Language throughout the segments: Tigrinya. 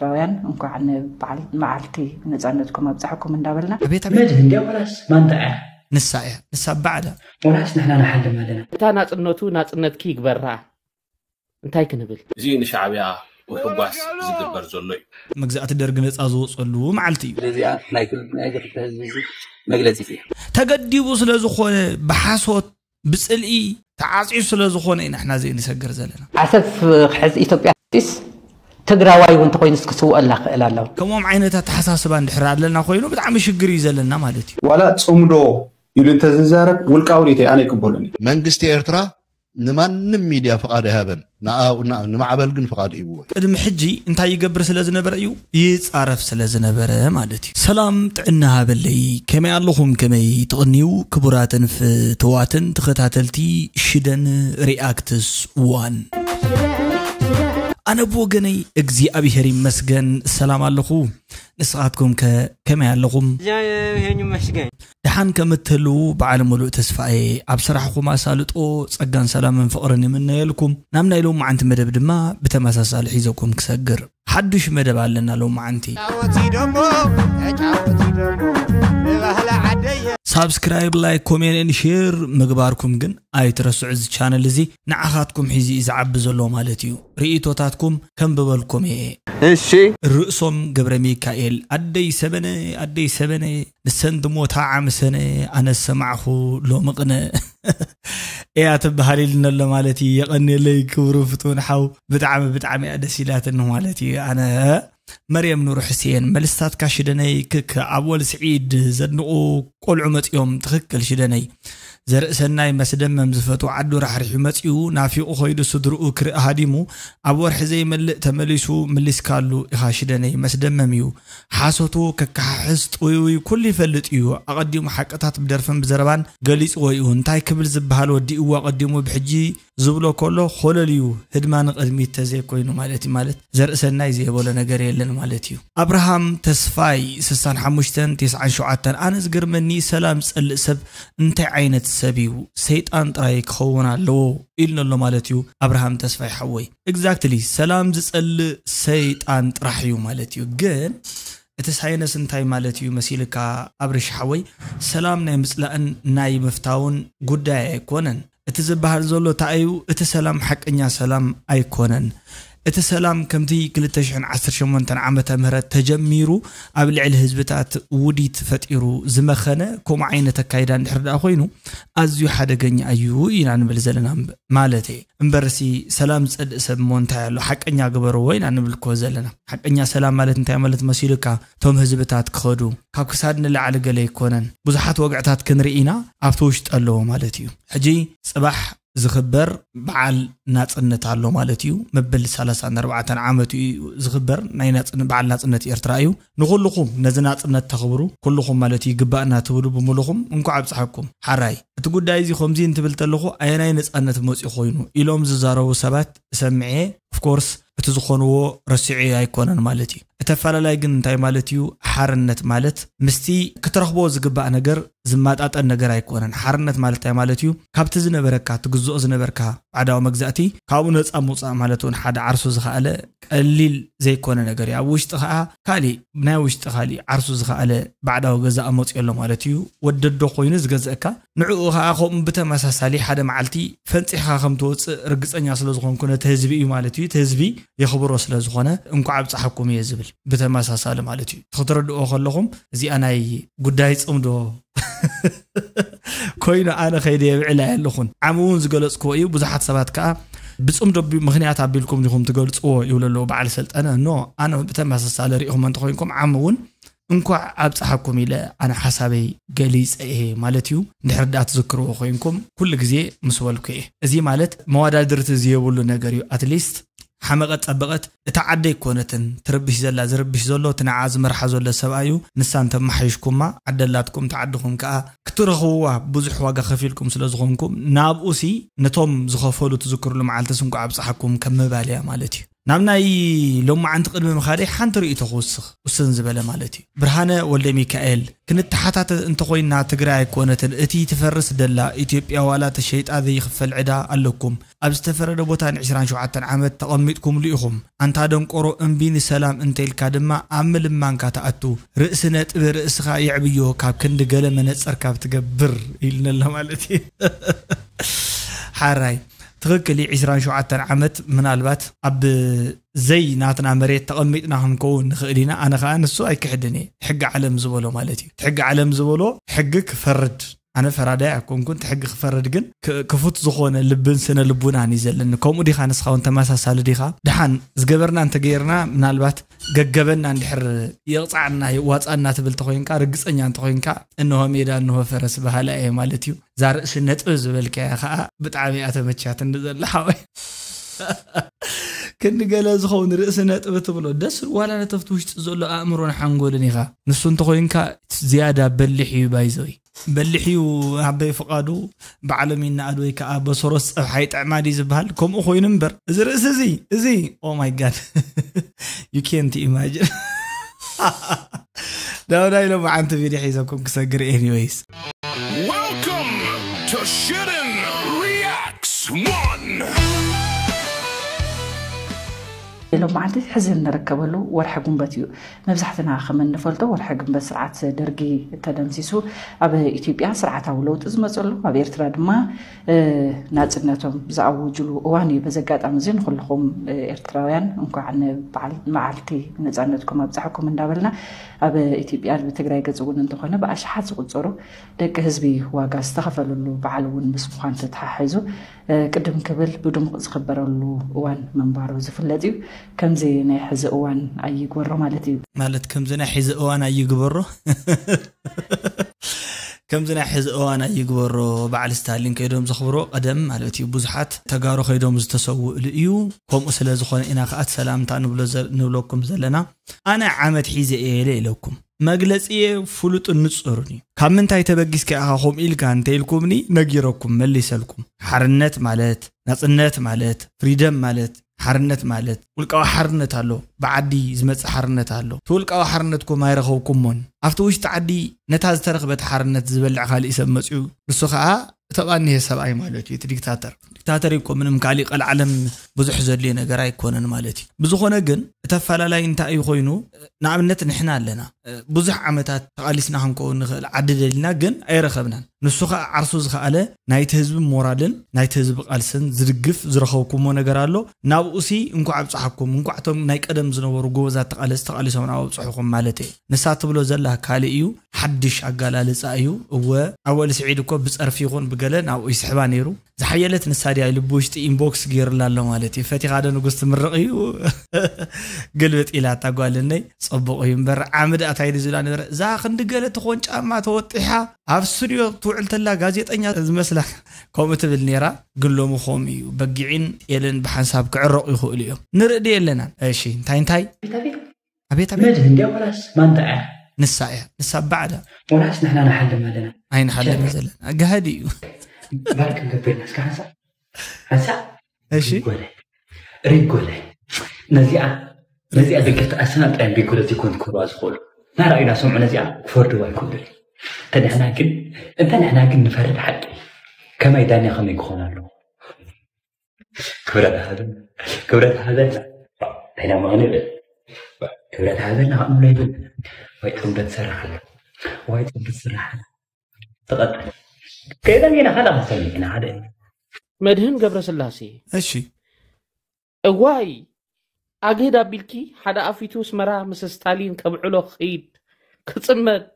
ኤርትራውያን፣ እንኳዕ ንበዓል መዓልቲ ነጻነትኩም ኣብጻሕኩም እንዳበልና፣ ቤት ቤት መድህን ድያ ወላስ ማንታ እያ? ንሳ እያ ንሳ ባዕዳ ወላስ ንሕና ንሓልም ኣለና? እታ ናጽነቱ ናጽነትኪ ይግበራ። እንታይ ክንብል? እዚ ንሻዕብያ ምሕጓስ ዝግበር ዘሎ እዩ። መግዛእቲ ደርግ ነጻ ዝወጸሉ መዓልቲ እዩ። ስለዚኣ ናይ ክል- ናይ ክልተ ህዝቢ እዚ መግለጺት እያ። ተገዲቡ ስለ ዝኾነ፣ ብሓሶት ብጽልኢ ተዓጽዩ ስለ ዝኾነ ኢና ንሕና ዘይንሰግር ዘለና። ዓሰብ ክሕዝ ኢትዮጵያ ስ ትግራዋይ እውን እንተኮይኑስ ክስውአልና ክእል ኣለዎ። ከምኦም ዓይነት ኣተሓሳስባ እንድሕር ኣለና ኮይኑ ብጣዕሚ ሽግር እዩ ዘለና ማለት እዩ። ዋላ ጽምዶ ኢሉ እንተዝዛረብ ውልቃዊ ርእይቶይ ኣነ ኣይቅበሎን እየ። መንግስቲ ኤርትራ ንማንም ሚድያ ፍቓድ ኣይሃበን። ንኣ- ንኣ- ንማዕበል ግን ፍቓድ ሂብዎ እዩ። ቅድሚ ሕጂ እንታይ ይገብር ስለ ዝነበረ እዩ? ይጻረፍ ስለ ዝነበረ ማለት እዩ። ሰላም ጥዕና ሃበለይ፣ ከመይ ኣለኹም? ከመይ ትቕንዩ? ክቡራትን ፍትዋትን ተኸታተልቲ ሽደን ሪኣክትስ ዋን፣ ኣነ ብወገነይ እግዚኣብሔር ይመስገን ሰላም ኣለኹ። ንስኻትኩም ከ ከመይ ኣለኹም? እግዚኣብሔር ይመስገን። ደሓን ከም እትህልዉ በዓል ሙሉእ ተስፋ እየ። ኣብ ስራሕኹም ኣሳልጦ ጸጋን ሰላምን ፍቕርን ይምነየልኩም። ናብ ናይ ሎማዓንቲ መደብ ድማ ብተመሳሳሊ ሒዘኩም ክሰግር ሓዱሽ መደብ ኣለና ሎማዓንቲ። ተጫወቲ ደሞ ተጫወቲ ደሞ ብባህሊ ዓደየ። ሳብስክራይብ፣ ላይክ፣ ኮሜንት ን ሼር ምግባርኩም ግን ኣይትረስዑ። እዚ ቻነል እዚ ንዓኻትኩም ሒዙ እዩ ዝዓቢ ዘሎ ማለት እዩ። ርእይቶታትኩም ከም ብበልኩም እየ። እሺ። ርእሶም ገብረ ሚካኤል፣ ኣደይ ሰበነ ኣደይ ሰበነ ንሰን ድሞ ታዓም ሰነ ኣነ ሰማዕኹ ሎሚ ቅነ እያ ትበሃል ኢልና ኣሎ ማለት እዩ። የቐንየለይ ክብሩ ፍቱን ሓው፣ ብጣዕሚ ብጣዕሚ እያ ደስ ኢላትኒ ማለት እዩ። ኣነ መርየም ኑር ሕሴን፣ መልስታትካ ሽደነይ ክክ፣ ኣብ ወል ስዒድ ዘድንቑ ቆልዑ መጺኦም። ትኽክል ሽደነይ። ዘርእሰናይ መስደመም ዝፈትዎ ዓዱ ራሕሪሑ መጺኡ፣ ናፊቑ ኸይዱ ስድርኡ ክርኢ ሃዲሙ፣ ኣብ ወርሒ ዘይመልእ ተመሊሱ ምሊስካሉ ኢኻ ሽደነይ። መስደመም እዩ። ሓሶቱ ከከሓሕስ ጥውይውይ ኩሉ ይፈልጥ እዩ። ኣቐዲሙ ሓቅታት ብደርፍን ብዘረባን ገሊጽዎ እዩ። እንታይ ክብል ዝበሃል ወዲእዎ ኣቐዲሙ ብሕጂ ዝብሎ ከሎ ኾለል እዩ። ህድማ ንቕድሚት ተዘይኮይኑ ማለት እዩ። ማለት ዘርእሰናይ ዘየበሎ ነገር የለን ማለት እዩ። ኣብርሃም ተስፋይ ስሳን ሓሙሽተን ተስዓን ሸውዓተን፣ ኣነ ዝገርመኒ ሰላም ዝጸልእ ሰብ እንታይ ዓይነት ሰብ እዩ? ሰይጣን ጥራይ ክኸውን ኣለዎ ኢልኒ ኣሎ ማለት እዩ ኣብርሃም ተስፋይ ሓወይ። ኤግዛክትሊ ሰላም ዝጸልእ ሰይጣን ጥራሕ እዩ ማለት እዩ። ግን እቲ ሳይነስ እንታይ ማለት እዩ መሲልካ ኣብርሽ ሓወይ? ሰላም ናይ ምጽላእን ናይ ምፍታውን ጉዳይ ኣይኮነን። እቲ ዝበሃል ዘሎ እንታይ እዩ? እቲ ሰላም ሓቀኛ ሰላም ኣይኮነን። እቲ ሰላም ከምቲ ክልተ ሽሕን ዓሰርተ ሸሞንተን ዓመተ ምህረት ተጀሚሩ ኣብ ልዕሊ ህዝብታት ውዲት ፈጢሩ ዝመኸነ ከምኡ ዓይነት ኣካይዳ እንድሕር ደኣ ኮይኑ ኣዝዩ ሓደገኛ እዩ ኢና ንብል ዘለና እምበ-፣ ማለት እየ። እምበርሲ ሰላም ዝጸልእ ሰብ እሞ እንታይ ኣሎ? ሓቀኛ ግበርዎ ኢና ንብል እኮ ዘለና። ሓቀኛ ሰላም ማለት እንታይ ማለት መሲሉካ? እቶም ህዝብታት ክኸዱ ካብ ክሳድ ንላዕሊ ገለ ኣይኮነን። ብዙሓት ወግዕታት ክንርኢ ኢና፣ ኣብቲ ውሽጢ ኣለዎ ማለት እዩ። ሕጂ ጽባሕ ዝኽበር በዓል ናጽነት ኣሎ ማለት እዩ። መበል ሰላሳን ኣርባዕተን ዓመቱ እዩ ዝኽበር ናይ ናጽን-፣ በዓል ናጽነት ኤርትራ እዩ። ንኹልኹም ነዚ ናጽነት ተኽብሩ፣ ኩልኹም ማለት እዩ ይግባእና ትብሉ ብምሉኹም እንኳዕ ኣብጽሓኩም። ሓራይ እቲ ጉዳይ እዚ ከምዚ እንትብል ተለኹ ኣየናይ ነጻነት መጺኡ ኮይኑ ኢሎም ዝዛረቡ ሰባት እሰምዕ እየ። ኦፍኮርስ እቲ ዝኾንዎ ረሲዑ ኣይኮነን ማለት እዩ። እቲ ኣፈላላይ ግን እንታይ ማለት እዩ? ሓርነት ማለት ምስቲ ክትረኽቦ ዝግባእ ነገር ዝመጣጠን ነገር ኣይኮነን። ሓርነት ማለት እንታይ ማለት እዩ? ካብቲ ዝነበረካ ትግዝኦ ዝነበርካ ባዕዳዊ መግዛእቲ ካብኡ ነፃ ምውፃእ ማለት እውን ሓደ ዓርሱ ዝኸኣለ ቀሊል ዘይኮነ ነገር እዩ። ኣብ ውሽጢ ከዓ ካሊእ ናይ ውሽጢ ካሊእ ዓርሱ ዝኸኣለ ባዕዳዊ ገዛእ መፅዮ ኣሎ ማለት እዩ። ወደዶ ኮይኑ ዝገዝአካ ንዕኡ ከዓ ከምኡ ብተመሳሳሊ ሓደ መዓልቲ ፈንፂሕካ ከም ትወፅእ ርግፀኛ ስለ ዝኾንኩ ነቲ ህዝቢ እዩ ማለት እዩ። እቲ ህዝቢ የኽብሮ ስለ ዝኾነ እንኳዕ ኣብፀሓኩም እየ ዝብል ብተመሳሳሊ ማለት እዩ። ክትረድኦ ከለኹም እዚኣ ናይ ጉዳይ ፅምዶ ኮይኑ ኣነ ከይደ የብዕላ ኣለኹን። ዓሚ እውን ዝገለፅክዎ እዩ። ብዙሓት ሰባት ከዓ ብፅምዶ ቢ-፣ ምኽንያት ኣቢልኩም ዲኹም ትገልፅዎ ይብሉ ኣለዉ በዓል ሰልጠነ። ኖ፣ ኣነ ብተመሳሳሊ ሪኢኹም እንተኾይንኩም ዓሚ እውን እንኳዕ ኣብፀሓኩም ኢለ ኣነ ሓሳበይ ገሊፀ እየ ማለት እዩ። እንድሕር ደኣ ትዝክርዎ ኮይንኩም ኩሉ ግዜ ምስ በልኩ እየ። እዚ ማለት መወዳድርቲ ዝየብሉ ነገር እዩ። ኣትሊስት ሓመቐት ጸበቐት እታ ዓዲ ኣይኮነትን ትርብሽ ዘላ፣ ዝርብሽ ዘሎ እቲ ንዓ ዝመርሓ ዘሎ ሰብኣይ እዩ። ንሳ እንተመሓይሽኩማ ዓዲ ኣላትኩም፣ እታ ዓድኹም ከኣ ክትረኽብዋ ብዙሕ ዋጋ ከፊልኩም ስለ ዝኾንኩም ናብኡሲ ነቶም ዝኸፈሉ ትዝክርሉ መዓልትስ እንኳዕ ኣብፀሓኩም ከም ምባል እያ ማለት እዩ። ናብ ናይ ሎማዓንቲ ቅድሚ ምኻደይ ሓንቲ ርእይቶ ክውስኽ ውስን ዝበለ ማለት እዩ። ብርሃነ ወልደ ሚካኤል፣ ክንተሓታተ እንተኾይና ትግራይ ኣይኮነትን እቲ ትፈርስ ደላ ኢትዮጵያ ዋላ ተሸይጣ ዘይኽፈል ዕዳ ኣለኩም። ኣብ ዝተፈረደ ቦታ ን27 ዓመት ተቐሚጥኩምሉ ኢኹም። ኣንታ ደንቆሮ እምቢ ንሰላም እንተኢልካ ድማ ኣብ ምልማንካ ትኣቱ። ርእሲ ነጥቢ ርእስኻ የዕብዮ ካብ ክንዲ ገለ መነፀር ካብ ትገብር ኢልነሎ ማለት እዩ። ሓራይ ትኽክል እዩ። 27 ዓመት ምናልባት ኣብ ዘይ ናትና መሬት ተቐሚጥና ክንከውን ንኽእል ኢና። ኣነ ከዓ ንሱ ኣይክሕድን እየ። ሕጊ ዓለም ዝበሎ ማለት እዩ። እቲ ሕጊ ዓለም ዝበሎ ሕጊ ክፈርድ ኣነ ፈራዳይ ኣይኮንኩን። እቲ ሕጊ ክፈርድ ግን ክ- ክፉት ዝኾነ ልብን ስነ ልቡናን እዩ ዘለኒ። ከምኡ ዲኻ ንስኻ እውን ተመሳሳሊ ዲኻ? ድሓን ዝገበርና እንተገይርና ምናልባት ገገበና እንድሕር ይቕፃዕና ይዋፃና ትብል ተኾይንካ ርግፀኛ እንተኾይንካ እንሆ ሜዳ እንሆ ፈረስ በሃላ እየ ማለት እዩ። እዛ ርእሲ ነጥቢ ዝበልካያ ከዓ ብጣዕሚ እያ ተመቻትኒ ዘላ ሓወይ። ክንዲ ገለ ዝኸውን ርእሲ ነጥቢ ትብሎ ደስ ዋላ ነተፍቲ ውሽጢ ዘሎ ኣእምሮን ሓንጎልን ኢኻ። ንሱ እንተኾይንካ ዝያዳ በሊሕ እዩ ባይዘይ በሊሕ እዩ። ኣበይ ፍቓዱ በዓሎም ይነኣድ ወይ ከዓ በሶሮስ ፀብሓ ይጥዕማ ድዩ ዝበሃል? ከምኡ ኮይኑ እምበር እዚ ርእሲ እዚ እዚ oh my god you can't imagine። ዳውዳይ ሎማዓንቲ ቪድዮ ሒዘኩም ክሰግር። Anyways, Welcome to Shitten Reacts one. ሎም መዓልቲ ሕዚ እንርከበሉ ወርሒ ጉንበት እዩ። መብዛሕትና ከም እንፈልጦ ወርሒ ጉንበት ስርዓት ደርጊ ተደምሲሱ ኣብ ኢትዮጵያ ስርዓታዊ ለውጢ ዝመፀሉ፣ ኣብ ኤርትራ ድማ ናፅነቶም ዝኣወጅሉ እዋን እዩ። በዚ ኣጋጣሚ እዚ ንኩልኹም ኤርትራውያን እንኳዕ ንበዓል መዓልቲ ነፃነትኩም ኣብፀሐኩም እንዳበልና ኣብ ኢትዮጵያ ብትግራይ ገፅ እውን እንተኾነ ብኣሽሓት ዝቁፀሩ ደቂ ህዝቢ ዋጋ ዝተኸፈለሉ በዓል እውን ምስ ምዃን ተተሓሒዙ ቅድም ክብል ብድሙቕ ዝኽበረሉ እዋን ምንባሩ ዝፍለጥ እዩ። ከምዚ ናይ ሕዚ እዋን ኣይግበሮ ማለት እዩ። ማለት ከምዚ ናይ ሕዚ እዋን ኣይግበሮ ከምዚ ናይ ሕዚ እዋን ኣይግበሮ። በዓል ስታሊን ከይዶም ዘኽብሮ ቀደም ማለት እዩ ብዙሓት ተጋሩ ከይዶም ዝተሰውእሉ እዩ። ከምኡ ስለ ዝኾነ ኢና ከኣት ሰላምታ ንብለኩም ዘለና። ኣነ ዓመት ሒዘ እየ ኢለ ኢለኩም መግለፂየ ፍሉጥን ንፁርን እዩ። ካብ ምንታይ ተበጊስካ ኢኻ ከምኡ ኢልካ እንተኢልኩምኒ ነጊረኩም መሊሰልኩም። ሓርነት ማለት ናፅነት ማለት ፍሪደም ማለት ሓርነት ማለት ውልቃዊ ሓርነት ኣሎ። ብዓዲ ዝመፅእ ሓርነት ኣሎ። እቲ ውልቃዊ ሓርነትኩም ኣይረኸብኩሞን ኣብቲ ውሽጢ ዓዲ ነታ ዝተረኽበት ሓርነት ዝበልዕ ካልእ ሰብ መፅኡ ንሱ ከዓ እተባኒ ሰብኣይ ማለት እዩ። እቲ ዲክታተር ዲክታተር እኮ ምንም ካሊእ ቀልዓለም ብዙሕ ዘድልዮ ነገር ኣይኮነን ማለት እዩ። ብዝኾነ ግን እቲ ኣፈላላይ እንታይ እዩ ኮይኑ ንኣብነት ንሕና ኣለና ብዙሕ ዓመታት ተቓሊስና ክንከውን ንኽእል ዓዲ ደሊና ግን ኣይረኸብናን። ንሱ ከዓ ዓርሱ ዝኸኣለ ናይቲ ህዝቢ ሞራልን ናይቲ ህዝቢ ቃልስን ዝድግፍ ዝረኸብኩሞ ነገር ኣሎ። ናብኡሲ እንኳዕ ኣብፅሓኩም እንኳዕ እቶም ናይ ቀደም ዝነበሩ ጎበዛት ተቓለስቲ ተቓሊሶም ናብ ኣብፅሑኹም ማለት እየ። ንሳ ትብሎ ዘላ ካልእ እዩ። ሓድሽ ኣጋላልፃ እዩ። እወ ኣወል ስዒድ እኮ ብፀርፊ ይኹን ብገለ ናብኡ ይስሕባ ነይሩ። ዝሓየለት ንሳ ድያ ልቢ ውሽጢ ኢንቦክስ ገይሩላ ኣሎ ማለት እዩ። ፈቲኻ ዶ ንጉስ ትምርቕ እዩ ግልብጥ ኢላ እታ ጓል እነይ። ፀቡቕ እዩ እምበር ዓምዲ ኣታይ ዝብላ ነበረ። እዛ ክንዲ ገለ ትኾን ጫማ ተወጢሓ ኣብ ስቱድዮ ትውዕል ተላ ጋዜጠኛ ዝመስላ ከምኡ ትብል ነይራ። ግን ሎሚ ከምኡ እዩ። በጊዕን ጤልን ብሓንሳብ ክዕረቑ ይኽእሉ እዮም። ንርኢ ዶ የለናን? እሺ እንታይ እንታይ ኣቤት ኣቤት መድህ እንዲያ ወላስ ማንታ እያ? ንሳ እያ ንሳ ባዕዳ ወላስ ንሕና ንሓልም ኣለና? ኣይንሓልም ዘለና ጋህዲ እዩ። ባር ክንገብር ኢና እስከ ሓንሳእ ሓንሳእ እሺ ሪጎለ ሪጎለ ነዚኣ ነዚኣ ደቂ ኣርሰናል ጥራይ ቢጎለ ዘይኮን ክህልዋ ዝኽእሉ ናራእዩና ሰምዑ ነዚኣ ክፈርድዋ ይክእሉ እንተ ንሕና ግን እንተ ንሕና ግን ንፈርድ ሓቂ ከማይ ዳኛ ከመይ ክኾን ኣለዎ ክብረት ሃበን ክብረት ሃበን ዳኛ መቐን ይብል ክብረት ሃበን ንኸምሎ ይብል ወይ ጥምረት ሰራሕ ኣሎ ወይ ጥምረት ሰራሕ ኣሎ ተቐጥል ከይዳ ጌና ካልኣ ክሰሚዕና ሓደ መድህን ገብረስላሴ እሺ እዋይ ኣግህድ ኣቢልኪ ሓደ ኣፊቱ ኣስመራ ምስ ስታሊን ከብዕሎ ክኸይድ ክጽመድ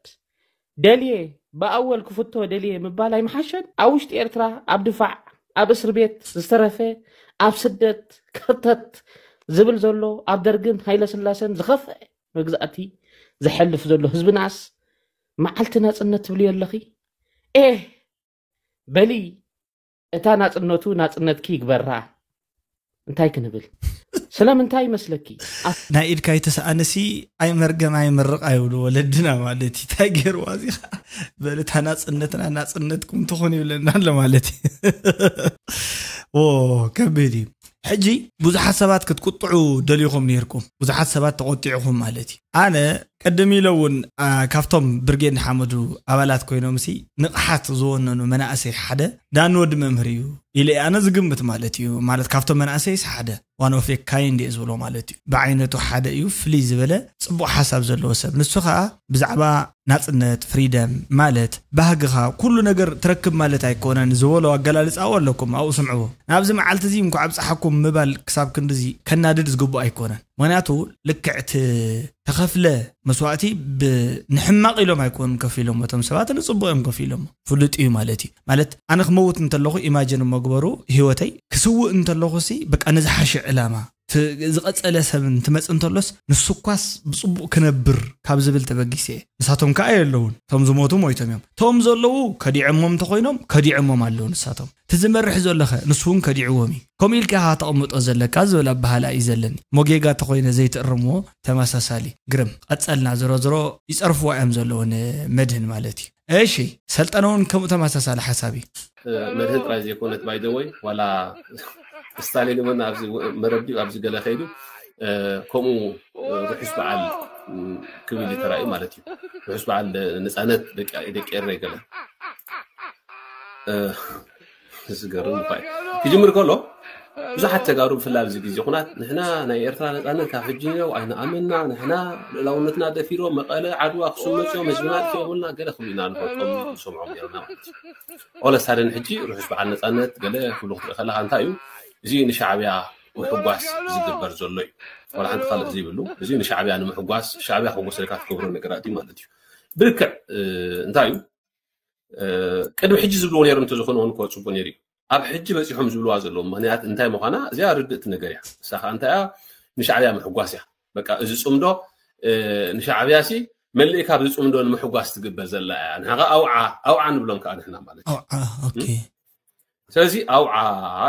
ደልየ ብኣወል ክፍቶ ደልየ ምባል ኣይምሓሸን? ኣብ ውሽጢ ኤርትራ ኣብ ድፋዕ ኣብ እስር ቤት ዝተረፈ ኣብ ስደት ከርተት ዝብል ዘሎ ኣብ ደርግን ሃይለስላሰን ዝኸፍአ መግዛእቲ ዘሕልፍ ዘሎ ህዝብናስ መዓልቲ ናጽነት ትብልዮ ኣለኺ? ኤህ በሊ እታ ናጽነቱ ናጽነትኪ ይግበራ እንታይ ክንብል ስለምንታይ ይመስለኪ ናይ ኢድካ ይተሰኣንሲ ኣይ መርገም ኣይ ምርቕ ኣይብሉ ወለድና ማለት እዩ እንታይ ገይርዋ እዚኻ በልታ ናጽነትና ናጽነትኩም ትኹን ይብለና ኣሎ ማለት እዩ ዎ ከቢድ እዩ ሕጂ ብዙሓት ሰባት ክትቁጥዑ ደሊኹም ነይርኩም፣ ብዙሓት ሰባት ተቆጢዕኹም ማለት እዩ። ኣነ ቅድም ኢለ እውን ካብቶም ብርጌድ ንሓመዱ ኣባላት ኮይኖም ሲ ንቕሓት ዝወነኑ መናእሰይ ሓደ ዳን ወዲ መምህር እዩ ኢለ ኣነ ዝግምት ማለት እዩ። ማለት ካብቶም መናእሰይ ሓደ ዋን ኦፍ ካይንድ እየ ዝብሎ ማለት እዩ። ብዓይነቱ ሓደ እዩ፣ ፍልይ ዝበለ ጽቡቕ ሓሳብ ዘለዎ ሰብ። ንሱ ከዓ ብዛዕባ ናጽነት፣ ፍሪደም ማለት ባህግኻ ኩሉ ነገር ትረክብ ማለት ኣይኮነን ዝበሎ ኣገላልጻ ኣለኩም፣ ኣብኡ ስምዕዎ። ናብዚ መዓልቲ እዚ እንኳዕ ኣብጽሓኩም ምባል ክሳብ ክንድዚ ከናድድ ዝግብኦ ኣይኮነን። ምክንያቱ ልክዕቲ ተኸፍለ መስዋእቲ ንሕማቕ ኢሎም ኣይኮኑን ከፊሎም፣ እቶም ሰባት ንጽቡቕ እዮም ከፊሎም፣ ፍሉጥ እዩ ማለት እዩ። ማለት ኣነ ክመውት እንተለኹ ኢማጅን መግበሩ ህይወተይ ክስውእ እንተለኹ ሲ በቃ ንዝሓሸ ዕላማ ዝቐጸለ ሰብን ትመጽእ እንተሎስ ንሱኳስ ብጽቡቕ ክነብር ካብ ዝብል ተበጊሰ እየ። ንሳቶም ከኣ የለውን፣ እቶም ዝሞቱ ሞይቶም እዮም። እቶም ዘለዉ ከዲዐሞም እንተኾይኖም ከዲዐሞም ኣለዉ ንሳቶም። እቲ ዝመርሕ ዘሎኸ ንሱ እውን ከዲዕዎም እዩ። ከምኡ ኢልካ ኢኻ ተቐምጦ ዘለካ ዝብል ኣበሃላ እዩ ዘለኒ። ሞጌጋ ተኾይነ ዘይትእርምዎ ተመሳሳሊ ግርም። ቀጸልና ዝሮ ዝሮ ይጸርፍዋ እዮም ዘለዉ ንመድህን ማለት እዩ። እሺ፣ ሰልጠነ እውን ከምኡ ተመሳሳሊ ሓሳብ እዩ። መድህን ጥራይ ዘይኮነት ባይደወይ ዋላ ስታሊን እውን ኣብዚ መረብ ድዩ ኣብዚ ገለ ከይዱ ከምኡ ርሑስ በዓል ክብል ተራእዩ ማለት እዩ። ርሑስ በዓል ነፃነት ደቂ ኤረ ገለ ዝገርም ፋይ ክጅምር ከሎ ብዙሓት ተጋሩ ብፍላይ ኣብዚ ግዜ ኩናት ንሕና ናይ ኤርትራ ነፃነት ካብ ሕጂ ነው ኣይንኣምንና፣ ንሕና ልእላውነትና ደፊሮ መቐለ ዓድዋ ክሱም መፅኦም ህዝብና ኣጥፊኦምልና ገለ ክብሉ ኢና ንፈልጦም ንሰምዖም ነርና ማለት እዩ። ኦለሳደን ሕጂ ርሑስ በዓል ነፃነት ገለ ክብሉ ክትርኢ ከለካ እንታይ እዩ እዚ ንሻዕብያ ምሕጓስ ዝግበር ዘሎ እዩ። ወላ ሓንቲ ካልእ ዘይብሉ እዚ ንሻዕብያ ንምሕጓስ ሻዕብያ ክጎሰልካ ትገብሮ ነገራት እዩ ማለት እዩ። ብልክዕ እንታይ እዩ ቅድሚ ሕጂ ዝብልዎ ነይሩ እንተዝኾነ እውን እኮ ፅቡቅ ነይሩ እዩ። ኣብ ሕጂ በፂሖም ዝብልዋ ዘለዉ ምክንያት እንታይ ምዃና እዚኣ ርድእቲ ነገር እያ። ንሳ ከዓ እንታይ እያ ንሻዕብያ ምሕጓስ እያ። በቃ እዚ ፅምዶ ንሻዕብያ ሲ መሊእካ ኣብዚ ፅምዶ ንምሕጓስ ትግበር ዘላ እያ። ንሕና ከዓ ኣውዓ ኣውዓ ንብሎም ከዓ ንሕና ማለት እዩ። ኣውዓ ኦኬ ስለዚ ኣውዓ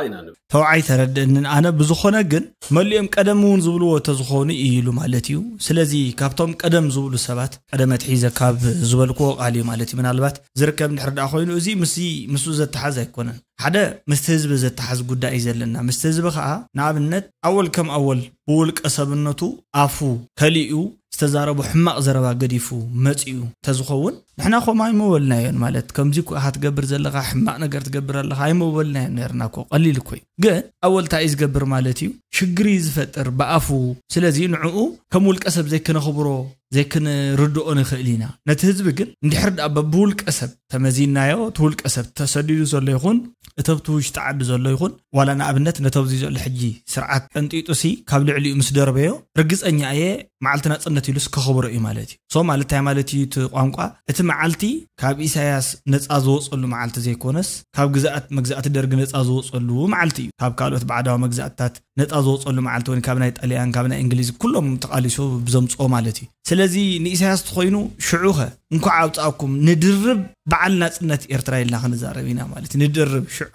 ኢና ንብል። ተውዓይ ተረድእንን ኣነ ብዝኾነ ግን መሊኦም ቀደም እውን ዝብልዎ ተዝኾኑ እዩ ኢሉ ማለት እዩ። ስለዚ ካብቶም ቀደም ዝብሉ ሰባት ቀደም ኣትሒዘ ካብ ዝበልክዎ ቃል እዩ ማለት እዩ። ምናልባት ዝርከብ እንድሕር ደኣ ኮይኑ እዚ ምስ ምስኡ ዘተሓዝ ኣይኮነን። ሓደ ምስቲ ህዝቢ ዘተሓዝ ጉዳይ እዩ ዘለና። ምስቲ ህዝቢ ከዓ ንኣብነት ኣወል ከም ኣወል ብውልቀ ሰብነቱ ኣፉ ከሊኡ ዝተዛረቦ ሕማቕ ዘረባ ገዲፉ መፂኡ ተዝኸውን ንሕና ከምኡ ኣይመበልናዮን። ማለት ከምዚ እኮ ኢኻ ትገብር ዘለኻ ሕማቕ ነገር ትገብር ኣለኻ ኣይመበልናዮን ነርና እኮ። ቀሊል እኮ እዩ። ግን ኣወል እንታይ እዩ ዝገብር ማለት እዩ? ሽግር እዩ ዝፈጥር ብኣፉ። ስለዚ ንዕኡ ከም ውልቀ ሰብ ዘይክነኽብሮ ዘይክንርድኦ ንኽእል ኢና። ነቲ ህዝቢ ግን እንድሕር ደኣ በብውልቀ ሰብ ተመዚናዮ እቲ ውልቀ ሰብ ተሰዲዱ ዘሎ ይኹን እተብቲ ውሽጢ ዓዲ ዘሎ ይኹን ዋላ ንኣብነት ነተብዚ ዘሎ ሕጂ ስርዓት ቀንጢጡ ሲ ካብ ልዕሊኡ ምስ ደርበዮ ርግፀኛ እየ መዓልቲ ናፅነት ኢሉስ ከኽብሮ እዩ ማለት እዩ። ሶ ማለት እንታይ ማለት እዩ እቲ ቋንቋ? እቲ መዓልቲ ካብ ኢሳያስ ነፃ ዝወፀሉ መዓልቲ ዘይኮነስ ካብ ግዛኣት መግዛእቲ ደርጊ ነፃ ዝወፀሉ መዓልቲ እዩ። ካብ ካልኦት ባዕዳዊ መግዛእትታት ነፃ ዝወፀሉ መዓልቲ ወይ ካብ ናይ ጣልያን ካብ ናይ እንግሊዝ ኩሎም ተቓሊሱ ብዘምፅኦ ማለት እዩ። ስለዚ ንኢሳያስ ተኾይኑ ሽዑኸ እንኳዕ ኣውፃእኩም ንድርብ በዓል ናፅነት ኤርትራ ኢልና ክንዛረብ ኢና ማለት እዩ። ንድርብ ሽዑ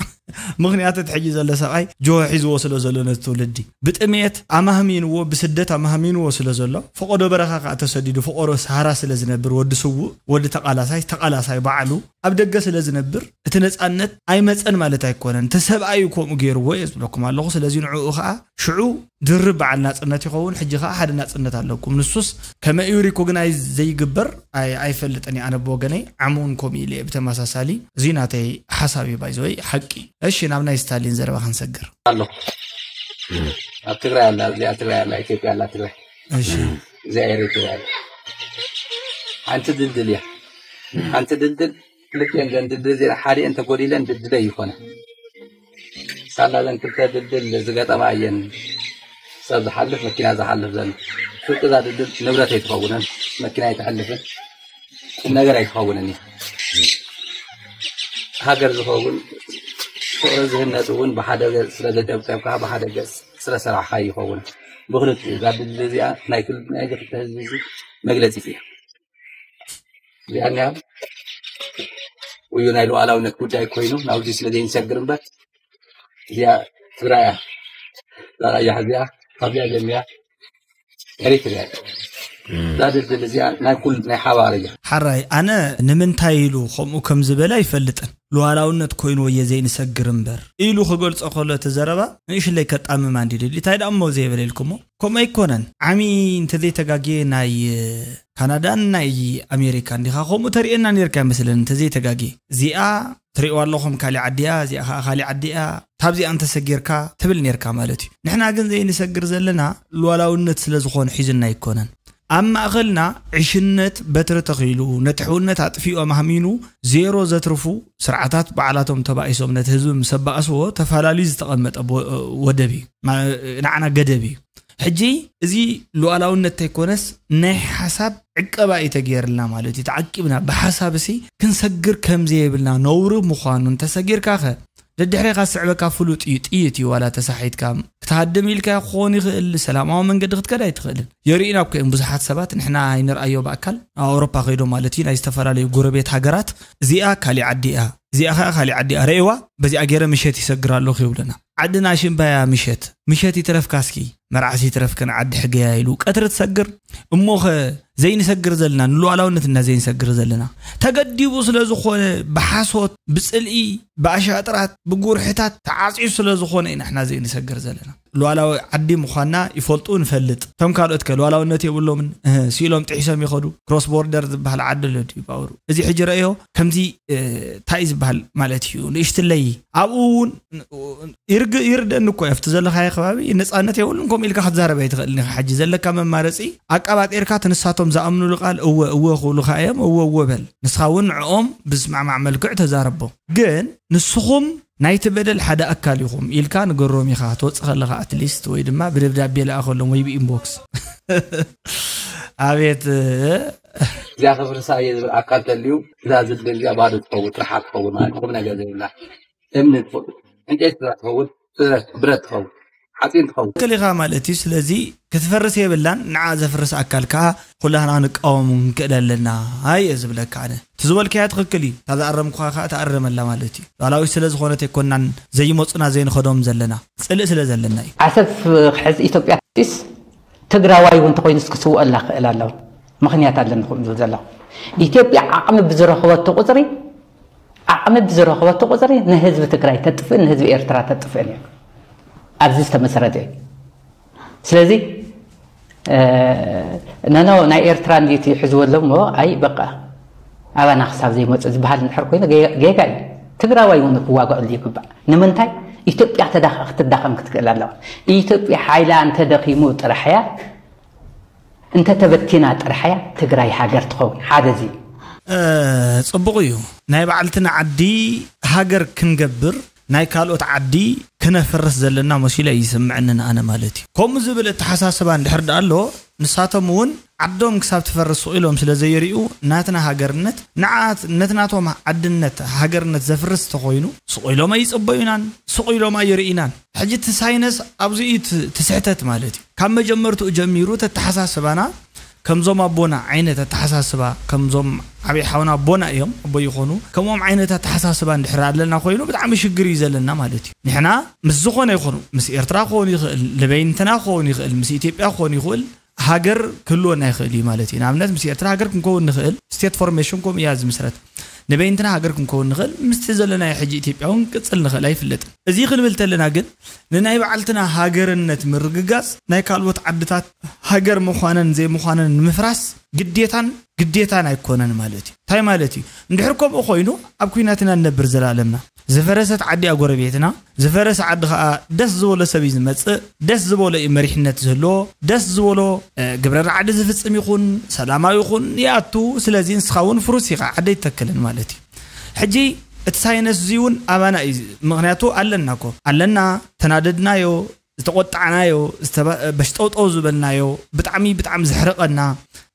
ምክንያቱ እቲ ሕጂ ዘሎ ሰብኣይ ጆሆ ሒዝዎ ስለ ዘሎ ነቲ ትውልዲ ብጥሜት ኣማህሚንዎ ብስደት ኣማህሚንዎ ስለ ዘሎ ፈቆዶ በረኻ ከዓ ተሰዲዱ ፈቆዶ ሰሃራ ስለ ዝነብር ወዲ ስውእ ወዲ ተቓላሳይ ተቓላሳይ ባዕሉ ኣብ ደገ ስለ ዝነብር እቲ ነፃነት ኣይመፀን ማለት ኣይኮነን። እቲ ሰብኣይ እዩ ከምኡ ገይርዎ እየ ዝብለኩም ኣለኹ። ስለዚ ንዕኡ ከዓ ሽዑ ድርብ በዓል ናፅነት ይኸውን። ሕጂ ከዓ ሓደ ናፅነት ኣለኩም። ንሱስ ከመይ እዩ ሪኮግናይዝ ዘይግበር ኣይፈልጥን እየ ኣነ ብወገነይ። ዓምውን ከምኡ ኢለ እየ ብተመሳሳሊ። እዚ ናተይ ሓሳብ እዩ ባይዘወይ ሓቂ። እሺ ናብ ናይ ስታሊን ዘረባ ክንሰግር። ኣሎ ኣብ ትግራይ ኣላ እዚኣ ትግራይ ኣላ ኢትዮጵያ ኣላ ትግራይ እሺ እዚኣ ኤሪትራ ኣላ ሓንቲ ድልድል እያ ሓንቲ ድልድል ክልቲኤን ዘን ድልድል እዚኤን ሓዲኤን ተጎዲለን ድልድለይ ይኾነ ሳላ ዘን ክልተ ድልድል ዝገጠማ እየን ሰብ ዝሓልፍ መኪና ዝሓልፍ ዘሎ ፍርቂ እዛ ድልድል ንብረት ኣይትኸውንን መኪና ኣይትሕልፍን ቁም ነገር ኣይትኸውንን እያ ሃገር ዝኸውን ፍቅሪ ዝህነፅ እውን ብሓደ ገፅ ስለ ዘጨብጨብካ ብሓደ ገፅ ስለ ሰራሕካ ይኸውን ብክልቲኡ እዛ ድልድል እዚኣ ናይ ክልተ ህዝቢ መግለፂት እያ እዚኣ እኒኣ እዩ ናይ ሉዓላውነት ጉዳይ ኮይኑ ናብዚ ስለ ዘይንሰግር እምበር እዚኣ ትግራይ እያ እዛ ቀያሕ እዚኣ ካብዚኣ ጀሚራ ኤሪትርያ እያ እዛ ድልድል እዚኣ ናይ ኩሉ ናይ ሓባር እያ። ሓራይ ኣነ ንምንታይ ኢሉ ከምኡ ከም ዝበለ ኣይፈልጥን። ሉዓላውነት ኮይኑ ወየ ዘይንሰግር እምበር ኢሉ ክገልጾ ከሎ እቲ ዘረባ ንእሽለይ ከጣምም ኣንዲ ድል እንታይ ደኣ እሞ ዘይበለ ኢልኩሞ ከምኡ ኣይኮነን። ዓሚ እንተዘይተጋግየ ናይ ካናዳን ናይ ኣሜሪካን ዲኻ ከምኡ ተርእየና ነርካ ይመስለኒ እንተዘይተጋግየ። እዚኣ ትርእይዋ ኣለኹም ካሊእ ዓዲያ እዚኣ ከዓ ካሊእ ዓዲያ ታብዚኣ እንተሰጊርካ ትብል ነርካ ማለት እዩ። ንሕና ግን ዘይንሰግር ዘለና ሉዓላውነት ስለ ዝኾነ ሒዙና ኣይኮነን። ኣብ ማእኸልና ዕሽነት በትሪ ተኺሉ ነቲ ሕውነት ኣጥፊኡ ኣማህሚኑ ዜሮ ዘትርፉ ስርዓታት ባዕላቶም ተባኢሶም ነቲ ህዝቢ ምስ ኣባእስዎ ተፈላለዩ ዝተቐመጠ ወደብ እዩ። ንዓና ገደብ እዩ። ሕጂ እዚ ሉዓላውነት ተይኮነስ ናይ ሓሳብ ዕቀባ እዩ ተገይርልና ማለት እዩ። ተዓቂብና ብሓሳብ ሲ ክንሰግር ከም ዘየብልና ነውሪ ምዃኑ እንተሰጊርካ ኸ ደድሕሬኻ ዝስዕበካ ፍሉጥ እዩ። ጥይት እዩ ዋላ ተሳሒትካ ክትሃድም ኢልካ ክኸውን ይኽእል። ሰላማዊ መንገዲ ክትከድ ኣይትኽእልን። የርእዩና እኮ እዮም ብዙሓት ሰባት ንሕና ኣይንርኣዮ ብኣካል ኣብ ኣውሮፓ ከይዶ ማለት እዩ ናይ ዝተፈላለዩ ጎረቤት ሃገራት እዚኣ ካሊእ ዓዲ እያ እዚኣ ከዓ ካሊእ ዓዲ እያ ረእዋ በዚኣ ገይረ ምሸት ይሰግር ኣለኹ ይብሉና። ዓድና ሽምባያ ምሸት ምሸት ይትረፍካ እስኪ መርዓስ ይትረፍክን ዓዲ ሕገያ ኢሉ ቀትሪ ትሰግር እሞኸ ዘይንሰግር ዘለና ንሉዓላውነትና ዘይንሰግር ዘለና ተገዲቡ ስለ ዝኾነ ብሓሶት ብፅልኢ ብኣሻጥራት ብጉርሕታት ተዓፅዩ ስለ ዝኾነ ኢና ሕና ዘይንሰግር ዘለና። ሉዓላዊ ዓዲ ምዃንና ይፈልጡ ንፈልጥ። እቶም ካልኦት ከ ሉዓላውነት የብሎምን እህ፣ ስኢሎም ጥሒሶም ይኸዱ። ክሮስ ቦርደር ዝበሃል ዓዲ ኣሎ ድዩ ባውሩ? እዚ ሕጂ ረእዮ ከምዚ እ፣ እንታይ እዩ ዝበሃል ማለት እዩ ንእሽትለይ ኣብኡ እውን ይርግ ይርደኒ እኮ ኣብቲ ዘለኻዮ ከባቢ ነፃነት የብሉን። ከምኡ ኢልካ ክትዛረብ ኣይትኽእልን ኢኻ። ሕጂ ዘለካ መማረፂ ኣቃባጢርካ እቲ ንሳቶም ዝኣምኑሉ ቃል እወ እወ ክብሉኻ እዮም። እወ እወ በል። ንስኻ እውን ንዕኦም ብዝስማዕማዕ መልክዕ ተዛረቦም። ግን ንስኹም ናይቲ በደል ሓደ ኣካል ኢኹም ኢልካ ንገሮም ኢኻ። ትወፅእ ከለኻ ኣትሊስት ወይ ድማ ብደብዳቤ ለኣኸሎም ወይ ብኢንቦክስ ኣቤት እዚኣ ክፍርሳ እየ ዝብል ኣካል ተልዩ እዛ ዝብል እዚኣ ባዶ ትኸውን ጥርሓ ትኸውን ማለት ቁም ነገር ዘይብላ እምኒ ትኸውን ዕንጨይቲ ጥራሕ ትኸውን ብረት ትኸውን ሓፂን ትኸውን ትክክል ኢኻ ማለት እዩ። ስለዚ ክትፈርስ የብላን። ንዓ ዘፍርስ ኣካል ከዓ ኩላህና ንቃወሙ ክንክእል ኣለና ኣየ ዝብለካ ኣነ። እቲ ዝበልካዮ ትኽክል እዩ። እታ ዝኣረምኩኻ ከዓ ተኣረመላ ማለት እዩ። ሉዓላዊት ስለ ዝኾነት ኣይኮናን ዘይመፁና ዘይንኸዶም ዘለና ፅልእ ስለ ዘለና እዩ። ዓሰብ ክሕዝ ኢትዮጵያ ስ ትግራዋይ እውን ተኮይኑስ ክስውአላ ክእል ኣለዎ። ምክንያት ኣለኒ ክም ዝብል ዘለኹ ኢትዮጵያ ዓቕሚ ብዝረኽበቱ ቁፅሪ ዓቕሚ ብዝረኽበቱ ቁፅሪ ንህዝቢ ትግራይ ተጥፍእን ንህዝቢ ኤርትራ ተጥፍእን እያ ኣብዚ ዝተመሰረተ እዩ። ስለዚ ነኖ ናይ ኤርትራ እንዲቲ ይሕዝዎ ኣሎ እሞ ኣይ በቃ ኣባና ክሳብ ዘይመፅእ ዝበሃል እንድሕር ኮይኑ ጌጋ እዩ። ትግራዋይ እውን ክዋገኣሉ ይግባእ። ንምንታይ ኢትዮጵያ ተዳኸ ክትዳኸም ክትክእል ኣለዋ። ኢትዮጵያ ሓይላ እንተደኺሙ ጥራሕ እያ እንተተበቲና ጥራሕ እያ ትግራይ ሃገር ትኸውን። ሓደ እዚ ፅቡቕ እዩ። ናይ ባዕልትና ዓዲ ሃገር ክንገብር ናይ ካልኦት ዓዲ ክነፍርስ ዘለና መሲሉ ኣይስምዐንን ኣነ ማለት እዩ። ከምኡ ዝብል ኣተሓሳስባ እንድሕር ደኣ ኣሎ ንሳቶም እውን ዓዶም ክሳብ ትፈርስ ስቕ ኢሎም ስለ ዘይርእዩ ናትና ሃገርነት ንዓት ነትናቶም ዓድነት ሃገርነት ዘፍርስ ተኾይኑ ስቕ ኢሎም ኣይፅበዩናን ስቕ ኢሎም ኣይርእናን። ሕጂ እቲ ሳይነስ ኣብዚ እዩ እቲ ስሕተት ማለት እዩ። ካብ መጀመርትኡ ጀሚሩ ተተሓሳስባና ከምዞም ኣቦና ዓይነት ኣተሓሳስባ ከምዞም ዓብዪ ሓውና ኣቦና እዮም ኣቦ ይኾኑ ከምኦም ዓይነት ኣተሓሳስባ እንድሕር ኣለና ኮይኑ ብጣዕሚ ሽግር እዩ ዘለና ማለት እዩ። ንሕና ምስ ዝኾነ ይኹኑ ምስ ኤርትራ ክኸውን ይኽእል ንበይንትና ክኸውን ይኽእል ምስ ኢትዮጵያ ክኸውን ይኽእል ሃገር ክህልወና ይኽእል እዩ ማለት እዩ። ንኣብነት ምስ ኤርትራ ሃገር ክንከውን ንኽእል ስቴት ፎርሜሽን ከምኡ እያ ዝምስረት ንበይንትና ሃገር ክንከውን ንኽእል ምስቲ ዘለናዮ ሕጂ ኢትዮጵያ እውን ቅፅል ንኽእል ኣይፍለጥን። እዚ ክንብል ተለና ግን ንናይ በዓልትና ሃገርነት ምርግጋፅ ናይ ካልኦት ዓድታት ሃገር ምዃነን ዘይምዃነን ንምፍራስ ግዴታን ግዴታን ኣይኮነን ማለት እዩ። እንታይ ማለት እዩ? እንድሕር ከምኡ ኮይኑ ኣብ ኩናት ኢና ንነብር ዘላለምና። ዝፈረሰት ዓዲ እያ ጎረቤትና፣ ዝፈረሰ ዓዲ ከዓ ደስ ዝበሎ ሰብ እዩ ዝመፅእ፣ ደስ ዝበሎ እዩ መሪሕነት ዝህልዎ፣ ደስ ዝበሎ ግብረ ራዕዲ ዝፍፅም ይኹን ሰላማዊ ይኹን ይኣቱ። ስለዚ ንስኻ እውን ፍሩስ ኢኻ ዓዲ ኣይትተክልን ማለት እዩ። ሕጂ እቲ ሳይነስ እዚ እውን ኣባና እዩ። ምኽንያቱ ኣለና እኮ ኣለና፣ ተናደድናዮ፣ ዝተቆጣዕናዮ፣ በሽጠውጠው ዝበልናዮ፣ ብጣዕሚ ብጣዕሚ ዘሕርቐና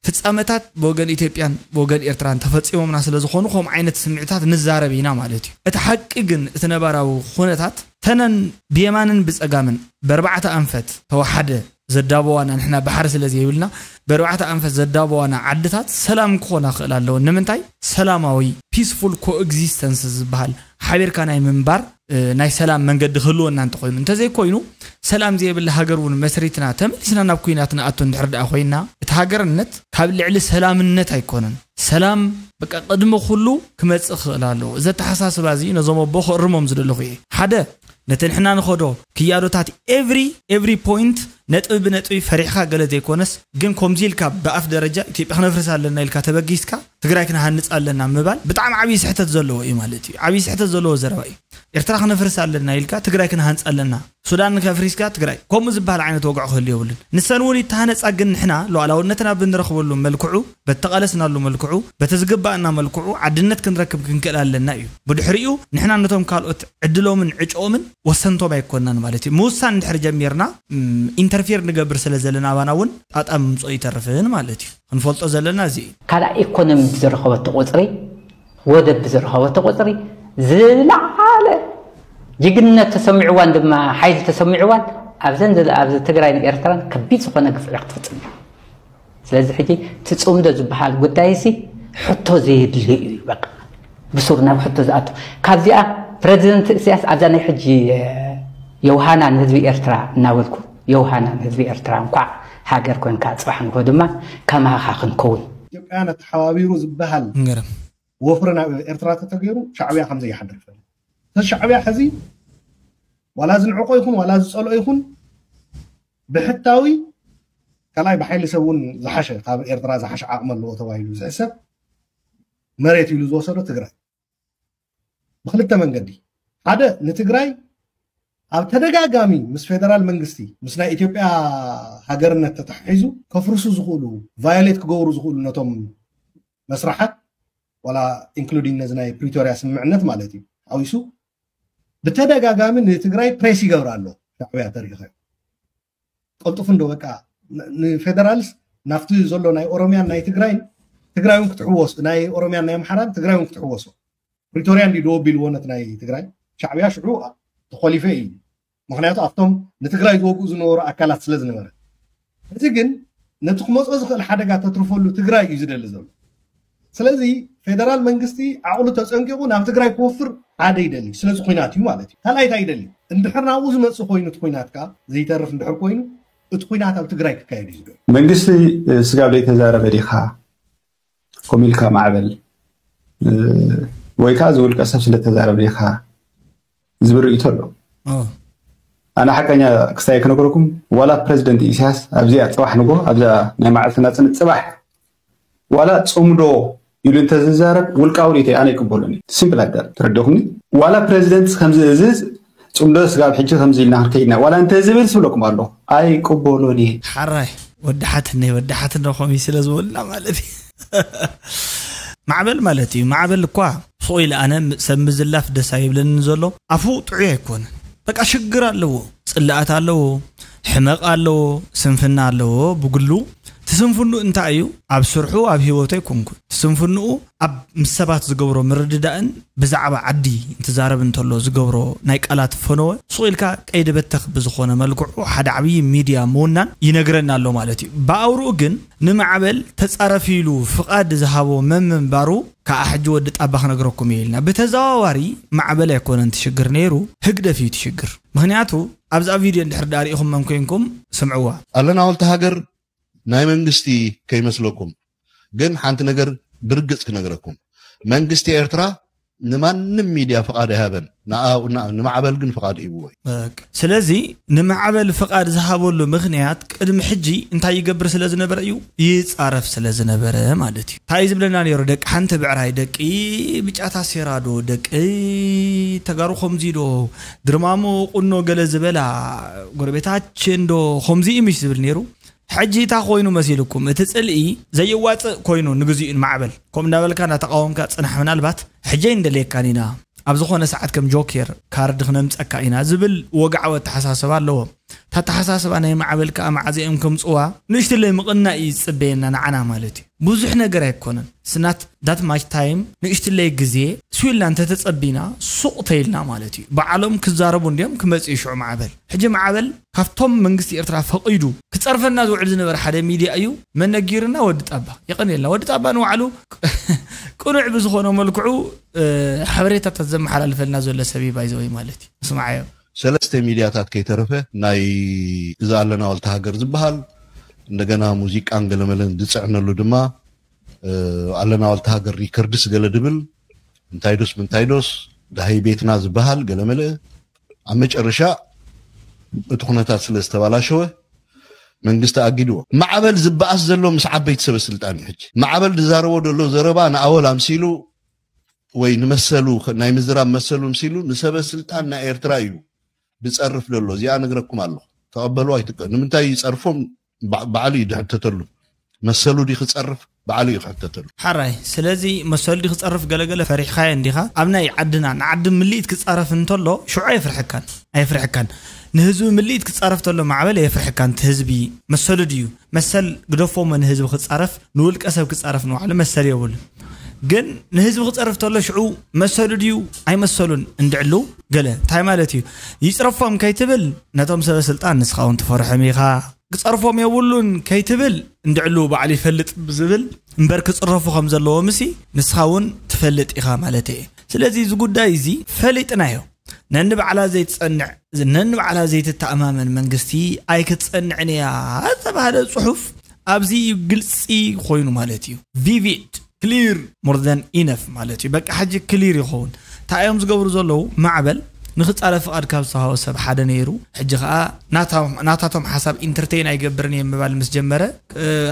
ፍፃመታት ብወገን ኢትዮጵያን ብወገን ኤርትራን ተፈፂሞምና ስለ ዝኾኑ ከምኡ ዓይነት ስምዒታት ንዛረብ ኢና ማለት እዩ። እቲ ሓቂ ግን እቲ ነባራዊ ኩነታት ተነን ብየማንን ብፀጋምን በርባዕተ ኣንፈት ተወሓደ ዘዳበዋና፣ ንሕና ባሕሪ ስለ ዘይብልና፣ ብኣርባዕተ ኣንፈት ዘዳበዋና ዓድታት ሰላም ክኾና ክእል ኣለዎ። ንምንታይ? ሰላማዊ፣ ፒስፉል ኮኤግዚስተንስ ዝበሃል ሓቢርካ ናይ ምንባር፣ እ፣ ናይ ሰላም መንገዲ ክህልወና እንተኾይኑ። እንተዘይኮይኑ፣ ሰላም ዘይብላ ሃገር እውን መስሪትና ተመሊስና ናብ ኩናት ንኣቱ እንድሕር ደኣ ኮይና፣ እቲ ሃገርነት ካብ ልዕሊ ሰላምነት ኣይኮነን። ሰላም በቃ ቅድሚ ኩሉ ክመጽእ ክኽእል ኣለዎ። እዚ ኣተሓሳስባ እዚ ነዞም ኣቦ ክእርሞም ዝደለኹ እየ። ሓደ፣ ነቲ ንሕና ንኸዶ ክያዶታት ኤቭሪ፣ ኤቭሪ ፖይንት ነጥቢ ብነጥቢ ፈሪሕካ ገለ ዘይኮነስ፣ ግን ከምዚ ኢልካ ብኣፍ ደረጃ ኢትዮጵያ ክነፍርስ ኣለና ኢልካ ተበጊስካ ትግራይ ክንሃንጽ ኣለና ምባል ብጣዕሚ ዓብዪ ስሕተት ዘለዎ እዩ ማለት እዩ። ዓብዪ ስሕተት ዘለዎ ዘረባ እዩ። ኤርትራ ክነፍርስ ኣለና ኢልካ ትግራይ ክንሃንጽ ኣለና፣ ሱዳን ከፍሪስካ ትግራይ፣ ከምኡ ዝበሃል ዓይነት ወግዒ ክህሉ የብሉን። ንሰን እውን ይተሃነጻ፣ ግን ንሕና ሉዓላውነትና ብንረኽበሉ መልክዑ፣ በተቓለስናሉ መልክዑ፣ በቲ ዝግባእና መልክዑ ዓድነት ክንረክብ ክንክእል ኣለና እዩ። ብድሕሪኡ ንሕና ነቶም ካልኦት ዕድሎምን ዕጭኦምን ወሰንቶም ኣይኮናን ማለት እዩ። ምውሳን እንድሕር ጀሚርና፣ ም፣ ኢንተርፌር ንገብር ስለ ዘለና ኣባና እውን ጣጣ ምምፅኦ ይተርፍን ማለት እዩ። ክንፈልጦ ዘለና እዚ እዩ። ካልኣይ ኢኮኖሚ ብዝረኸበቶ ቁፅሪ፣ ወደብ ብዝረኸበቶ ቁፅሪ ዝለዓለ ጅግንነት ተሰሚዕዋን ድማ ሓይሊ ተሰሚዕዋን ኣብዘን ዘለ-፣ ኣብዚ ትግራይን ኤርትራን ከቢድ ዝኾነ ግፍዒ ክትፍፅም እያ። ስለዚ ሕጂ እቲ ፅምዶ ዝበሃል ጉዳይ እዚ ሕቶ ዘየድልዮ እዩ። በቃ ብሱር ናብ ሕቶ ዝኣቱ። ካብዚኣ ፕረዚደንት እስያስ ኣብዛ ናይ ሕጂ፣ እ፣ የውሃና ንህዝቢ ኤርትራ እናበልኩ፣ የውሃና ንህዝቢ ኤርትራ፣ እንኳዕ ሃገር ኮንካ፣ ጽባሕ ንግሆ ድማ ከማኻ ክንከውን። ኢትዮጵያን ኣተሓባቢሩ ዝበሃል ንገረም። ወፍሪ ናብ ኤርትራ ተተገይሩ ሻዕብያ ከም ዘይሓድር ይፈልጥ። እቲ ሻዕብያ ሕዚ ዋላ ዝንዕቆ ይኹን ዋላ ዝጸልኦ ይኹን ብሕታዊ ካልኣይ ብሓይሊ ሰብ እውን ዝሓሸ፣ ካብ ኤርትራ ዝሓሸ ዓቕሚ ኣለዎ ተባሂሉ ዝሕሰብ መሬት ኢሉ ዝወሰዶ ትግራይ። ብክልተ መንገዲ። ሓደ፣ ንትግራይ ኣብ ተደጋጋሚ ምስ ፌደራል መንግስቲ፣ ምስ ናይ ኢትዮጵያ ሃገርነት ተተሓሒዙ ከፍርሱ ዝኽእሉ፣ ቫዮሌት ክገብሩ ዝኽእሉ ነቶም መስራሓት፣ ዋላ ኢንክሉዲንግ ነዚ ናይ ፕሪቶርያ ስምምዕነት ማለት እዩ፣ ሓዊሱ ብተደጋጋሚ ንትግራይ ፕሬስ ይገብር ኣሎ። ሻዕብያ ተሪኢኻዮ። ቀልጡፍ እንዶ በቃ ን-፣ ንፌደራልስ ናብቲ ዘሎ ናይ ኦሮሚያን ናይ ትግራይን፣ ትግራይ እውን ክትሕወሶ፣ ናይ ኦሮሚያን ናይ ኣምሓራን ትግራይ እውን ክትሕወሶ። ፕሪቶርያ እንዲ ደወ ቢልዎ ነት ናይ ትግራይ፣ ሻዕብያ ሽዑ ተኾሊፈ እዩ። ምኽንያቱ ኣብቶም ንትግራይ ዝወግኡ ዝነበሩ ኣካላት ስለ ዝነበረ። እዚ ግን ነቲ ክመጾ ዝኽእል ሓደጋ ተትርፈሉ ትግራይ እዩ ዝደሊ ዘሎ። ስለዚ ፌደራል መንግስቲ ዓቕሉ ተጸንቂቑ ናብ ትግራይ ክወፍር ሓደ ይደሊ፣ ስለዚ ኩናት እዩ ማለት እዩ። ካልኣይ እንታይ ይደሊ? እንድሕር ናብኡ ዝመጽእ ኮይኑ እቲ ኩናት ከኣ ዘይተርፍ እንድሕር ኮይኑ እቲ ኩናት ኣብ ትግራይ ክካየድ እዩ ዝደሊ። መንግስቲ፣ እ፣ ስጋብ ዘይተዛረበ ዲኻ ከምኡ ኢልካ ማዕበል፣ እ፣ ወይ ከኣ ዝውልቀ ሰብ ስለተዛረበ ዲኻ ዝብል ርእይቶ ኣሎ። ኦ። ኣነ ሓቀኛ ክስታይ ክነግረኩም፣ ዋላ ፕረዚደንት ኢሳያስ ኣብዚኣ ጽባሕ ንጎ፣ ኣብዛ ናይ መዓልቲ ናጽነት ጽባሕ፣ ዋላ ጽምዶ ኢሉ እንተዝዛረብ፣ ውልቃዊ ርእይቶ ኣነ ይቅበሎኒ። ሲምፕል ኣዳር፣ ተረዲኹምኒ? ዋላ ፕረዚደንት ከምዚ እዚ ጽምዶ ስጋብ ሕጂ ከምዚ ኢልና ክንከይድና፣ ዋላ እንተዝብል ዝብለኩም ኣለኹ፣ ኣይቅበሎኒ። ሓራይ፣ ወዲ ሓትነይ፣ ወዲ ሓትነ ኮሚ ስለ ዝበልና ማለት እዩ። ማዕበል ማለት እዩ። ማዕበል እኳ ሱቕ ኢለ ኣነ ም-፣ ሰብ ምዝላፍ ደስ ኣይብለንን ዘሎ። ኣፉ ጥዑይ ኣይኮነን። በቃ ሽግር ኣለዎ። ጽላኣት ኣለዎ። ሕመቕ ኣለዎ። ስንፍና ኣለዎ። ብግሉ እቲ ስንፍንኡ እንታይ እዩ? ኣብ ስርሑ፣ ኣብ ህይወቱ ኣይኮንኩን። እቲ ስንፍንኡ ኣብ ምስ ሰባት ዝገብሮ ምርድዳእን ብዛዕባ ዓዲ እንትዛረብ እንተሎ ዝገብሮ ናይ ቃላት ፈነወ፣ ሱቕ ኢልካ ቀይዲ በተኽ ብዝኾነ መልክዑ ሓደ ዓብዪ ሚድያ ምውናን ይነግረና ኣሎ ማለት እዩ። ብኣውርኡ ግን ንማዕበል ተጻረፍ ኢሉ ፍቓድ ዝሃቦ መን ምንባሩ ከኣ ሕጂ ወዲ ጣባ ክነግረኩም እየ ኢልና። ብተዘዋዋሪ ማዕበል ኣይኮነን እቲ ሽግር ነይሩ፣ ህግደፍ እዩ እቲ ሽግር። ምኽንያቱ ኣብዛ ቪድዮ እንድሕር ደኣ ርኢኹም መን ኮንኩም ስምዕዋ። ኣለና ወልተ ሃገር ናይ መንግስቲ ከይመስለኩም። ግን ሓንቲ ነገር ብርግጽ ክነግረኩም። መንግስቲ ኤርትራ ንማንም ሚድያ ፍቓድ ኣይሃበን። ንኣ-፣ ንኣ-፣ ንማዕበል ግን ፍቓድ ሂብዎ እዩ። በቃ። ስለዚ ንማዕበል ፍቓድ ዝሃበሉ ምኽንያት ቅድሚ ሕጂ እንታይ ይገብር ስለ ዝነበረ እዩ? ይጻረፍ ስለ ዝነበረ ማለት እዩ። እንታይ እዩ ዝብለና ነይሩ? ደቂ ሓንቲ ብዕራይ፣ ደቂ ብጫ ታሴራ ዶ፣ ደቂ ተጋሩ ከምዚ ዶ፣ ድርማሞ ቁኖ ገለ ዝበላ ጎረቤታችን ዶ፣ ከምዚ እዩ ምሽ ዝብል ነይሩ። ሕጂ እታ ኮይኑ መሲልኩም፣ እቲ ጽልኢ ዘይዋጽእ ኮይኑ ንግዚኡ ንማዕበል። ከምኡ እንዳበልካ እንዳተቃወምካ ጽናሕ፣ ምናልባት ሕጂ ኣይንደልየካን ኢና። ኣብ ዝኾነ ሰዓት ከም ጆኬር ካርድ ክነምጸካ ኢና ዝብል ወግዓዊ ኣተሓሳስባ ኣለዎ። እታ ኣተሓሳስባ ናይ ማዕበል ከዓ መዓዘ እዮም ከምፅዋ ንእሽትለይ ምቕናእ እዩ ዝፅበየና ንዓና ማለት እዩ። ብዙሕ ነገር ኣይኮነን። ስናት that much time ንእሽትለይ ግዜ ስዊልና እንተተፀቢና ሱቕ ተይልና ማለት እዩ። በዓሎም ክዛረቡ እንዲዮም ክመፅኡ ሽዑ ማዕበል። ሕጂ ማዕበል ካብቶም መንግስቲ ኤርትራ ፈቒዱ ክፀርፈና ዝውዕል ዝነበረ ሓደ ሚድያ እዩ። መነጊርና ወዲ ጣባ የቐንየልና። ወዲ ጣባ ንባዕሉ ቅኑዕ ብዝኾነ መልክዑ ሓበሬታታት ዘመሓላልፈልና ዘሎ ሰብ እዩ ባይዘወይ ማለት እዩ። ስማዓዮ። ሰለስተ ሚድያታት ከይተረፈ ናይ እዛ ኣለና ዋልታ ሃገር ዝበሃል እንደገና ሙዚቃን ገለመለን ዝፅዕነሉ ድማ ኣለና ዋልታ ሃገር ሪከርድስ ገለ ድብል እንታይ ዶስ ምንታይ ዶስ ዳሃይ ቤትና ዝበሃል ገለመለ ኣብ መጨረሻ እቲ ኩነታት ስለ ዝተባላሸወ መንግስቲ ኣጊድዎ። ማዕበል ዝበኣስ ዘሎ ምስ ዓበይቲ ሰበ ስልጣን እዩ። ሕጂ ማዕበል ዝዛረቦ ዘሎ ዘረባ ንኣወል ኣምሲሉ ወይ ንመሰሉ ናይ ምዝራብ መሰሉ ኣምሲሉ ንሰበ ስልጣን ናይ ኤርትራ እዩ ዝፀርፍ ዘሎ። እዚኣ ነግረኩም ኣለኹ። ተቐበሉ ኣይትቀ ንምንታይ ይፀርፎም ባዕሉ እዩ ዝሕተተሉ። መሰሉ ዲ ክፀርፍ ባዕሉ እዩ ክሕተተሉ። ሓራይ ስለዚ መሰሉ ዲ ክፀርፍ ገለገለ ፈሪሕኻዮ እንዲኻ። ኣብ ናይ ዓድና ንዓዲ ምልኢት ክፃረፍ እንተሎ ሽዑ ኣይፍርሐካን ኣይፍርሐካን። ንህዝቢ ምልኢት ክፃረፍ ተሎ ማዕበል የፍርሐካን። እቲ ህዝቢ መሰሉ ድዩ? መሰል ግደፎሞ ንህዝቢ ክፃረፍ ንውልቀ ሰብ ክፃረፍ ንባዕሉ መሰል የብሉን። ግን ንህዝቢ ክፀርፍ ተሎ ሽዑ መሰሉ ድዩ ኣይመሰሉን እንድዕሉ ገለ እንታይ ማለት እዩ? ይፅረፎም ከይትብል ነቶም ሰበ ስልጣን ንስኻ እውን ትፈርሖም ኢኻ። ክፀርፎም የብሉን ከይትብል እንድዕሉ ባዕሉ ይፈልጥ ብዝብል እምበር ክፅረፉ ከም ዘለዎ ምሲ ንስኻ እውን ትፈልጥ ኢኻ ማለት እየ። ስለዚ እዚ ጉዳይ እዚ ፈሊጥናዮ። ነንባዕላ ዘይትፀንዕ ነንባዕላ ዘይትተኣማመን መንግስቲ ኣይክትፀንዕን እያ ዝተባህለ ፅሑፍ ኣብዚ ግልፂ ኮይኑ ማለት እዩ። Vivid clear more than enough ማለት እዩ። በቃ ሕጂ ክሊር ይኸውን። እንታይ እዮም ዝገብሩ ዘለዉ? ማዕበል ንክፃረፍ ፍቓድ ካብ ዝተሃቦ ሰብ ሓደ ነይሩ። ሕጂ ከዓ ናታቶም ሓሳብ ኢንተርቴን ኣይገብርን እየ ምባል ምስ ጀመረ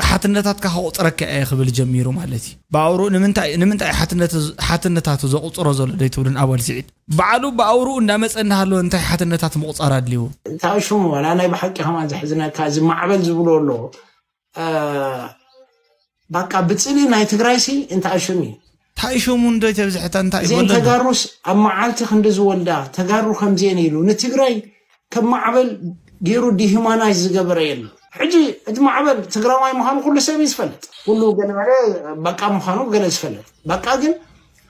ሓትነታትካ ከቁፅረካ እየ ክብል ጀሚሩ ማለት እዩ። ብኣውሩ ንምንታይ ሓትነታቱ ዘቁፅሮ ዘሎ ደይትብሉን ኣወል ስዒድ? ባዕሉ ብኣውርኡ እንዳመፀ እናሃለወ እንታይ ሓትነታት ምቑፃር ኣድልይዎ? እንታይ ሽሙ ዋላ ናይ ብሓቂ ከማን ዘሕዝነካ እዚ ማዕበል ዝብሎ ኣሎ። ባቃ ብፅሊ ናይ ትግራይ ሲ እንታይ ሽሙ እዩ? እንታይ ሽሙ እንዶ ተብዝሕታ እንታይ እዚን ይጎለል? ተጋሩስ ኣብ መዓልቲ ክንዲ ዝወልዳ ተጋሩ ከምዚን ኢሉ ንትግራይ ከም ማዕበል ገይሩ ዲሂማናይዝ ዝገበረ የለ። ሕጂ እቲ ማዕበል ትግራዋይ ምዃኑ ኩሉ ሰብ እዩ ዝፈልጥ። ኩሉ ገለ በቃ ምዃኑ ገለ ዝፈልጥ በቃ ግን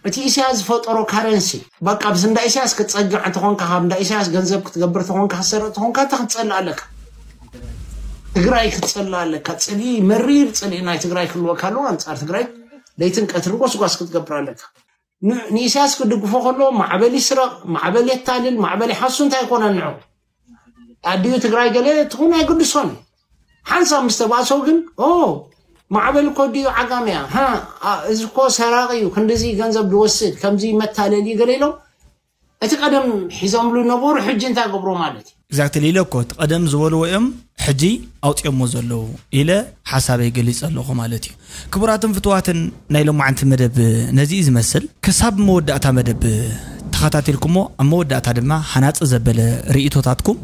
እቲ ኢሳያስ ዝፈጠሮ ካረንሲ በቃ ብስ እንዳ ኢሳያስ ክትፀግዕ እንተኾንካ ካብ እንዳ ኢሳያስ ገንዘብ ክትገብር ተኾንካ ክትሰርቅ ተኾንካ እንተ ክትፀልእ ኣለካ ትግራይ ክትፀልእ ኣለካ ፅልኢ መሪር ፅልኢ ናይ ትግራይ ክህልወካ ኣለዎ ኣንፃር ትግራይ ለይትን ቀትርን ጎስጓስ ክትገብር ኣለካ ንኢሳያስ ክድግፎ ከሎ ማዕበል ይስረቅ ማዕበል የታልል ማዕበል ይሓሱ እንታይ ይኮነ ንዑ ኣዲኡ ትግራይ ገለ ትኹን ኣይግድሶን ሓንሳብ ምስ ተባእሰው ግን ኦ ማዕበል እኮ ድዩ ዓጋም እያ ሃ ኣ- እዚ እኮ ሰራቂ እዩ ክንድዚ ገንዘብ ድወስድ ከምዚ መታለል እዩ ገለ ኢሎም እቲ ቀደም ሒዞምሉ ነበሩ ሕጂ እንታይ ገብሮ ማለት እዩ exactly ኢለ እኮ እቲ ቀደም ዝበልዎ እዮም ሕጂ ኣውፅኦሞ ዘለዉ ኢለ ሓሳበይ ገሊፀ ኣለኹ ማለት እዩ። ክቡራትን ፍትዋትን ናይ ሎማዓንቲ መደብ ነዚ እዩ ዝመስል። ክሳብ መወዳእታ መደብ ተኸታቲልኩሞ ኣብ መወዳእታ ድማ ሃናፂ ዘበለ ርእይቶታትኩም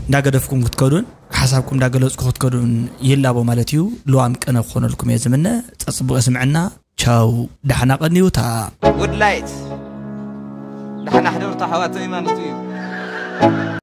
እንዳገደፍኩም ክትከዱን ሓሳብኩም እንዳገለፅኩ ክትከዱን ይላቦ ማለት እዩ። ልዋም ቀነ ክኾነልኩም እየ ዝምነ። ፀፅቡቅ ስምዕና ቻው ዳሕና ቀንዩታ። Good light ዳሕና ሕደሩታ ኣሕዋተይ ማለቱ እዩ።